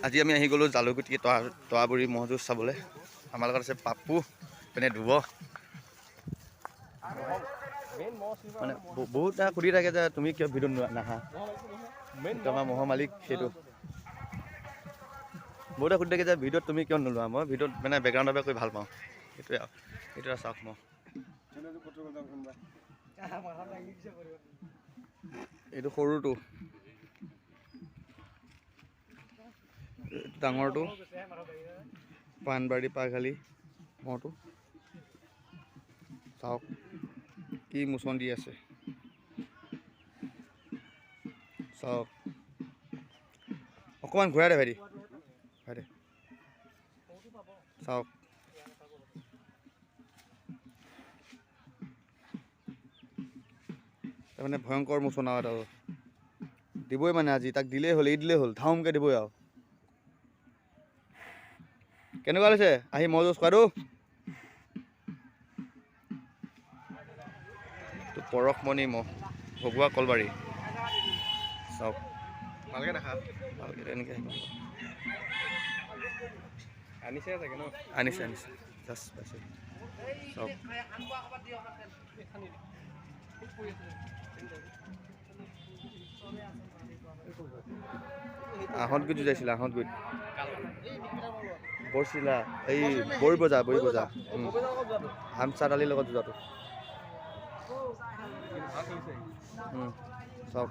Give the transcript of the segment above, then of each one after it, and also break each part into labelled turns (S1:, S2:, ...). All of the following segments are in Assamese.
S1: আজি আমি আহি গ'লোঁ জালুগুটি তৰাবৰী ম'হ যুঁজ চাবলৈ। আমাৰ লগত আছে পাপু, পিনে ধুব। মানে বহুত সুধি থাকে যে তুমি কিয় ভিডিঅ'ত নাহা, আমাৰ ম'হৰ মালিক সেইটো। বহুতে সুধি থাকে যে ভিডিঅ'ত তুমি কিয় নোলোৱা। মই ভিডিঅ'ত মানে বেকগ্ৰাউণ্ডৰ পৰা কৰি ভাল পাওঁ, সেইটোৱে আৰু। সেইটো চাওক ম'হ, এইটো সৰুটো, ডাঙৰটো পাণবাৰী পাঘালি ম'হটো। চাওক কি মোচন দি আছে, চাওক। অকণমান ঘূৰাই দে ভাইটি, ঘূৰাই দে। চাওক তাৰমানে ভয়ংকৰ মোচন আৰু এটা দিবই, মানে আজি তাক দিলেই হ'ল, এই দিলেই হ'ল, ধাউমকৈ দিবই আৰু। কেনেকুৱা হৈছে আহি ম'হ যুঁজ খোৱাটো? পৰশমণি ম'হ, ভগুৱা কলবাৰী। চাওক
S2: ভালকৈ দেখা,
S1: ভালকৈ এনেকৈ
S2: আনিছে চাগে ন?
S1: আনিছে আনিছে, জাষ্ট পাইছে। চাওক আহঁতগুৰিত যুঁজাইছিলে, আহঁতগুৰিত বৰচিলা, এই বৰিবজা, বৰিবজা হামচাদ আলীৰ লগত যুঁজাটো। চাওক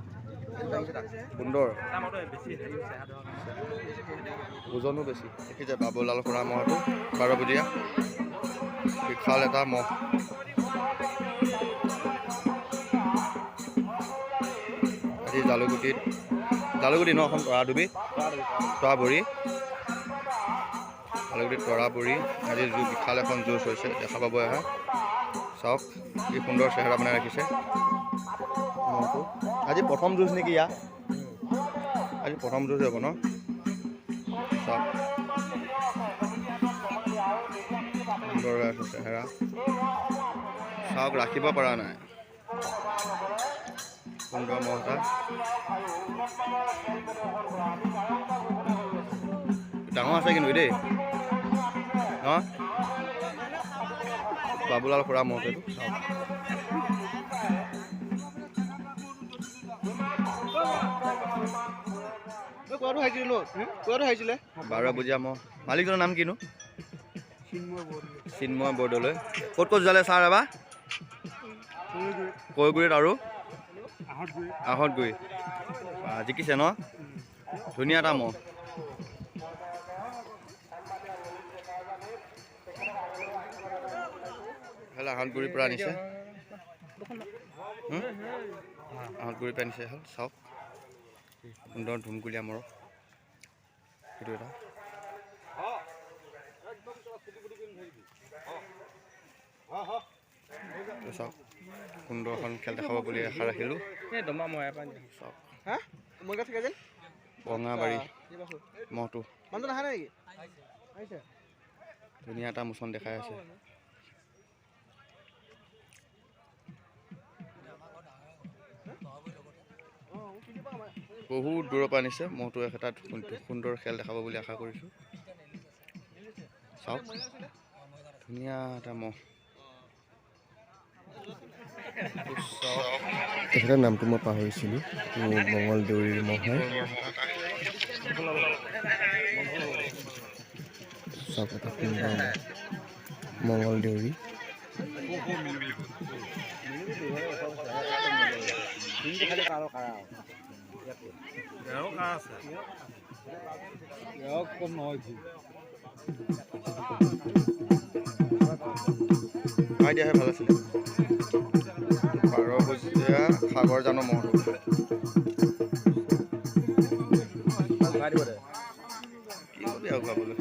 S1: সুন্দৰ, ওজনো বেছি। দেখিছে বাবুলাল খুৰা ম'হটো, বাৰবজীয়া বিশাল এটা ম'হ। আজি জালুগুটিত, জালুগুটি ন এখন তৰাডুবি, তৰাবৰী, জালুগুটিত তৰাবৰী আজি বিশাল এখন যুঁজ হৈছে, দেখা পাব এয়া। চাওক কি সুন্দৰ চেহেৰা বনাই ৰাখিছে ম'হটো। আজি প্ৰথম যুঁজ নেকি ইয়াৰ? আজি প্ৰথম যুঁজ হ'ব ন? চাওক সুন্দৰ হৈ আছে চেহেৰা, চাওক ৰাখিব পৰা নাই, সুন্দৰ ম'হ এটা। ডাঙৰ আছে কিন্তু দেই ন, বাবুলাল খুৰা ম'হটো এইটো। চাওক বাৰবজীয়া ম'হ। মালিকজনৰ নাম কিনো? চিন্ময় বৰদলৈ। ক'ত ক'ত যোৱালে ছাৰ এবাৰ? কৈগুৰিত আৰু আহঁতগুৰি। জিকিছে ন? ধুনীয়া এটা ম'হ। আহঁতগুৰিৰ পৰা আনিছে, আহঁতগুৰিৰ পৰা আনিছে। হ'ল চাওক সুন্দৰ ধুমকুলীয়া ম'হ সেইটো এটা। চাওক সুন্দৰ এখন খেল দেখাব বুলি আশা ৰাখিলোঁ। চাওক বঙাবাৰী ম'হটো ধুনীয়া এটা মোচন দেখাই আছে। বহুত দূৰৰ পৰা আনিছে ম'হটো, এটা সুন্দৰ খেল দেখাব বুলি আশা কৰিছোঁ। চাওক ধুনীয়া এটা ম'হ।
S3: তেখেতৰ নামটো মই পাহৰিছিলোঁ, মঙল দেউৰীৰ ম'হ হয়। চাওক এটা সুন্দৰ ম'হ, মঙল দেউৰী।
S1: দিয়াহে ভাল আছিলে। বাৰবজীয়া সাগৰ জানৰ ম'হটো। কি কবি আৰু গাবলৈ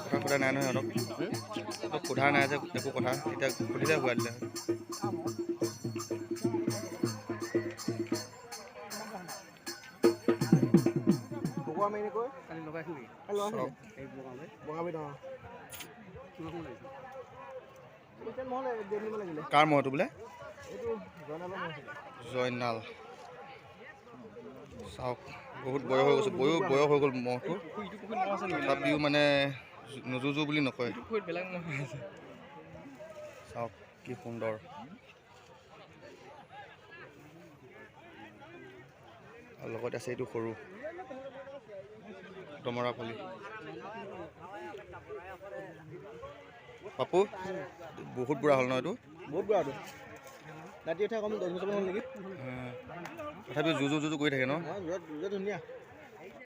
S1: কথা সোধা নাই নহয় সিহঁতক, সোধা নাই যে একো কথা, এতিয়া সুধিলে ঘূৰাই দিলে। কাৰ ম'হটো বোলে? জয়নাল। চাওক, বহুত বয়স হৈ গৈছে, বয়স হৈ গ'ল ম'হটো, তথাপিও মানে নুযুঁজো বুলি নকয়। চাওক কি সুন্দৰ। আৰু লগত আছে এইটো সৰু দমৰা পোৱালি। পাপু বহুত বুঢ়া হ'ল ন এইটো?
S3: বহুত বুঢ়া এইটো। ৰাতি উঠা কম 10 বছৰমান হ'ল নেকি?
S1: তথাপিও যুঁজু যুঁজু কৰি থাকে ন?
S3: ধুনীয়া।